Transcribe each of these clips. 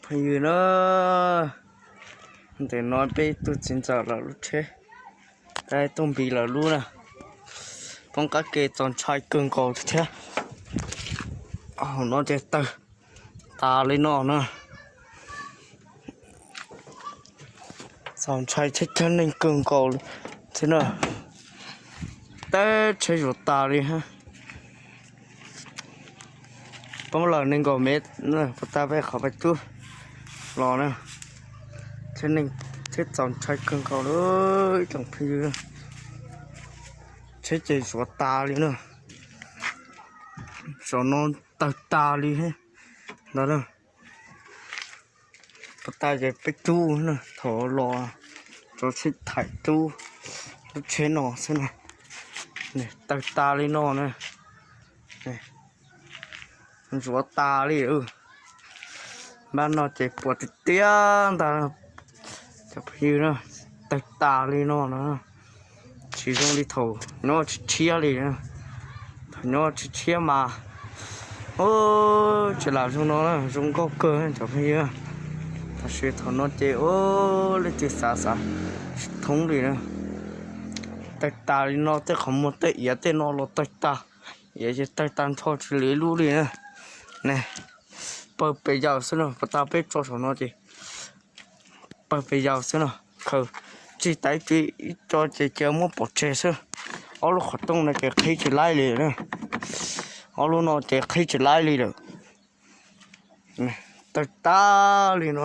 Phooj ywg na, ntawm no peb tug txiv ntxawm lawv lub tsheb, tuaj npis lawv lub na, poob qab ke txaus ntshai kawg nkaus thiab. Hauv no ces tawg tas li no na. Txaus ntshai thiab cab neeg kawg nkaus thiab na. Teb tsheb zuav tas li. Poob lawm nees nkaum mev, puas tas peb qhov peb tub los na. Thiab txaus ntshai kawg nkaus li tsoom phooj ywg. Tsheb ces zuav tas li na. Saum no tawg tas li ntawd na. Puas tas ces peb tub na, thaum los tso sib thaim tub lub tsheb no xwb na. Tawg tas li no na. Zuav tas li. Npaj no ces puas tiag tiag ntag cov phooj ywg na. Tawg tas li no na. Tsis zoo li thaum nyob tshiab tshiab li. Thaum nyob tshiab tshiab mas, tsis lam zoo no na, zoo nkauj kawg cov phooj ywg. Tab sis thaum no ces leej twg xav xav tsis thoob li na. Tawg tas li no, tej qhov muag tej iav tej no los tawg tas. Iav ces tawg tag nrho tsis li lub li na. Ne, pawg pes yaws xwb na, puas tas peb tso saum no ces pawg pes yaws xwb na. Khaws tsij tas ib tso ces cia muab pov tseg xwb. Ob lub qhov rooj no ces qhib tsis laib li na. Ob lub no ces qhib tsis laib li lawm. Tawg tas li no.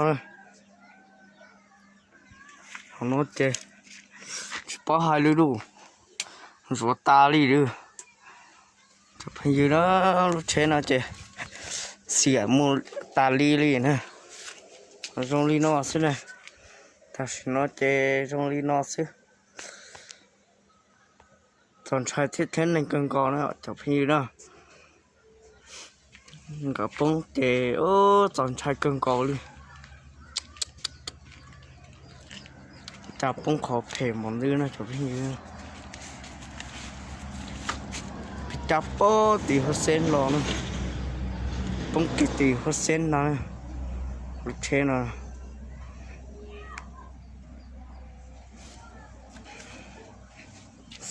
Hauv no ces tsis paub hais li lawm, zuav tas li lawm. Cov phooj ywg na, lub tsheb no ces xiam mus tas li li na. Zoo li no xwb na. Tam sim no ces zoo li no xwb. Txaus ntshai thiab cab neeg kawg nkaus na cov phooj ywg na. Nkawd poob ces txaus ntshai kawg nkaus li. Cas poob qhov phem npaum ntawd no cov phooj ywg. Peb cab pob tim Huab Xeeb los na, poob kiag tim Huab Xeeb no, lub tsheb no.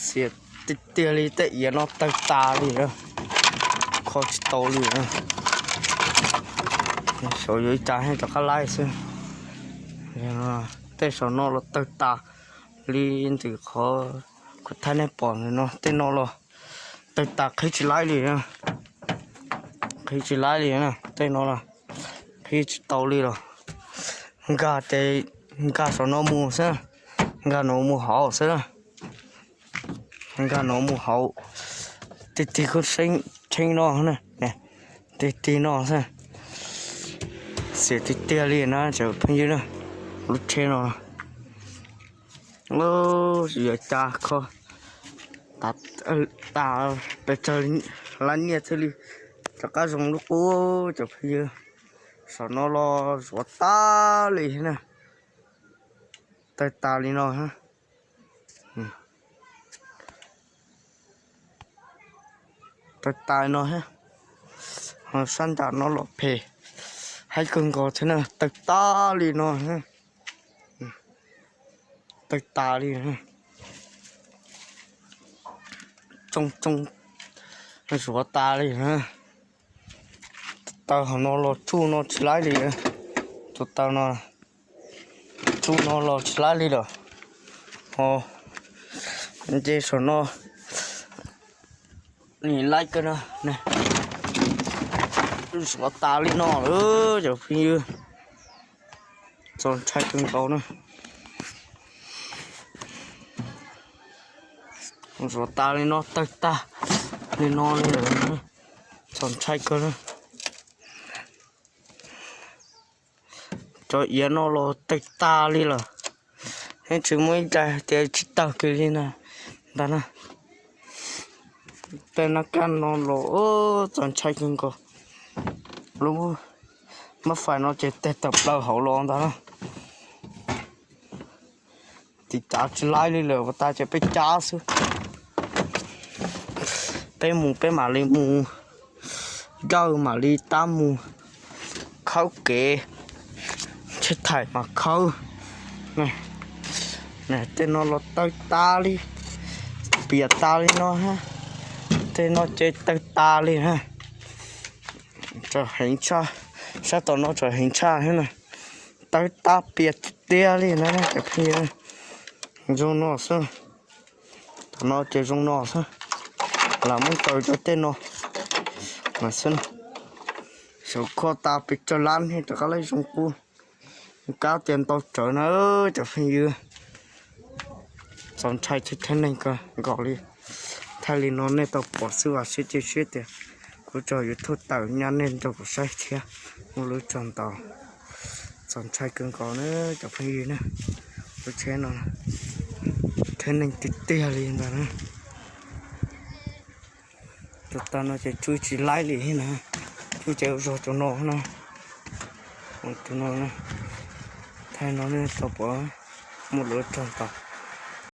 Xiam tiag tiag li, tej iav no tawg tas li, kho tsis tau li. Saum yuav ib co rov qab laib xwb. Tej saum no los tawg tas li ntawm qhov kuv thaij nej pom no, tej no los tawg tas qhib tsis laib li. Qhib tsis laib li, tej no los qhib tsis tau li los. Nkag ces nkag saum no mus xwb, nkag no mus hauv xwb. Nkag no mus hauv, ti ti kho tsheb no, ti ti no xwb. Xiam tiag tiag li na cov phooj ywg na, lub tsheb no. Yuav cas kho tas pes tsawg lab nyiaj thiaj li rov qab zoo lub qub cov phooj ywg. Saum no los zuav tas li na, tawg tas li no. Tawg tas li no, sab nram no los phem, haib kawg nkaus thiab na, tawg tas li no, tawg tas li, tsoo tsoo, zuav tas li. Taw hauv no los tsuj no tsis laib li, tus taw no tsuj no los tsis laib li lawm. Ho nce saum no nim laib kawg no, zuav tas li no lawm cov phooj ywg, txaus ntshai kawg nkaus na. Zuav tas li no, tawg tag li no li lawm, txaus ntshai kawg na. Cov iav no los tawg tas li lawm, yeej tsis muaj ib daim tias tsis tawg kiag li na ntag na. Tej nab kaj no los txaus ntshai kawg nkaus, lub mab fais no ces teg tawm plaws hauv los ntag na. Tiv cav tsis laib li lawm, ua tas ces peb cab xwb. Peb mus peb mam li mus, dawj mam li tab mus, khaub kev Thaij mas khawb. Tej no los tawg tas li, piam tas li no. Tej no ces tawg tas li na. Tseem heev tshaj, sab tom no tseem heev tshaj thiab na. Tawg tas piam tiag tiag li na cov phooj ywg. Zoo no xwb. Tom no ces zoo no xwb. Lam muab tsaws rau tej no mas xwb. Xyov kho tas pes tsawg lab thiaj rov qab lawv zoo qub. Kab tias ntau tsawv na cov phooj ywg. Txaus ntshai thiab thab neeg kawg nkaus li. Thaij li no nej tau pom xwb vam thiab cia siab tias kuv tso YouTube tawm nyab nej nrog kuv saib thiab. Muaj lub tsaug ntau. Txaus ntshai kawg nkaus na cov phooj ywg na. Lub tsheb no thab neeg tiag tiag li ntag na. Tus tag no ces tswj tsis laib li thiab na. Tswj ces zog tus no na. Tus no, thaij no nej tau pom. Muaj lub tsaug ntau.